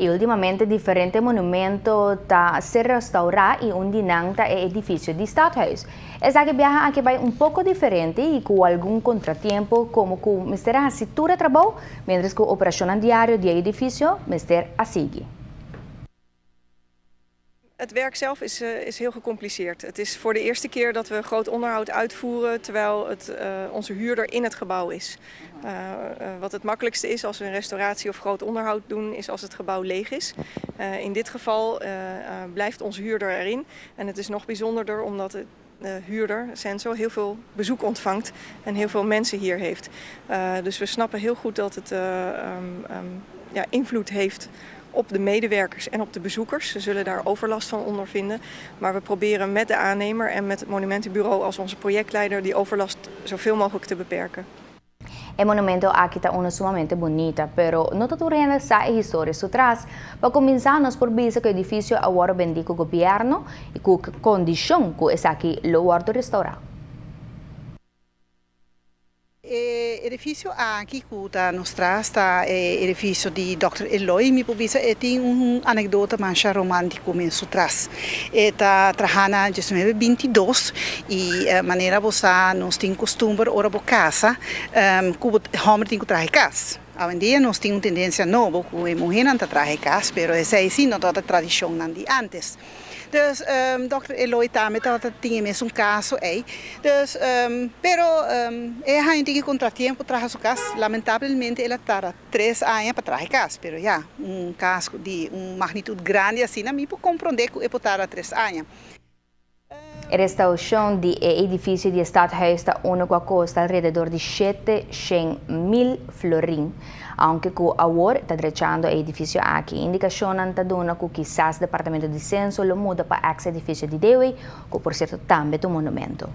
Y ultimamente diferente monumento ta ser restaura y un di nan ta e edificio di Stadhuis. E biaha aki a bay un poco diferente y cu algun contratiempo, como cu mester a haci tur trabou, mientras cu e operacion diario di e edificio mester a sigui. Het werk zelf is heel gecompliceerd. Het is voor de eerste keer dat we groot onderhoud uitvoeren terwijl onze huurder in het gebouw is. Wat het makkelijkste is als we een restauratie of groot onderhoud doen, is als het gebouw leeg is. In dit geval blijft onze huurder erin. En het is nog bijzonderder omdat de huurder, Censo, heel veel bezoek ontvangt en heel veel mensen hier heeft. Dus we snappen heel goed dat het ja, invloed heeft op de medewerkers en op de bezoekers. Ze zullen daar overlast van ondervinden. Maar we proberen met de aannemer en met het monumentenbureau als onze projectleider die overlast zoveel mogelijk te beperken. E monumento aki ta uno sumamente bunita, pero no ta tur hende sa e historia su tras. Pa cuminsa, nos por bisa cu e edificio a wordo bendi cu gobierno y cu condicion cu esaki lo wordo restaura. E edificio aki cu ta nos tras ta e edificio di Dr. Eloy, mi por bisa, e tin un anecdota mas romantico mes su tras. E ta traha na 1922 y manera bo sa, nos tin custumber ora bo casa, cu homber tin cu traha cas. Hoy en dia nos tin un tendencia nobo cu e muher ta traha cas, pero esey si no ta tradicion di antes. Dus Dr. Eloy tambe tin mesun caso ey. Dus, pero e tin contratiempo traha su cas. Lamentablemente el a tarda 3 aña pa traha cas, pero ja, un cas di un magnitud grandi asina, mi por comprende cu e por tarda 3 aña. E restauracion di edificio di Stadhuis ta uno cu a costa alrededor di 700 mil florin. Aunke cu awor ta drechando e edificio aki, indicacion ta duna cu kisas Departamento di Censo lo muda pa e edificio di Dewey, cu por cierto tambe ta un monumento.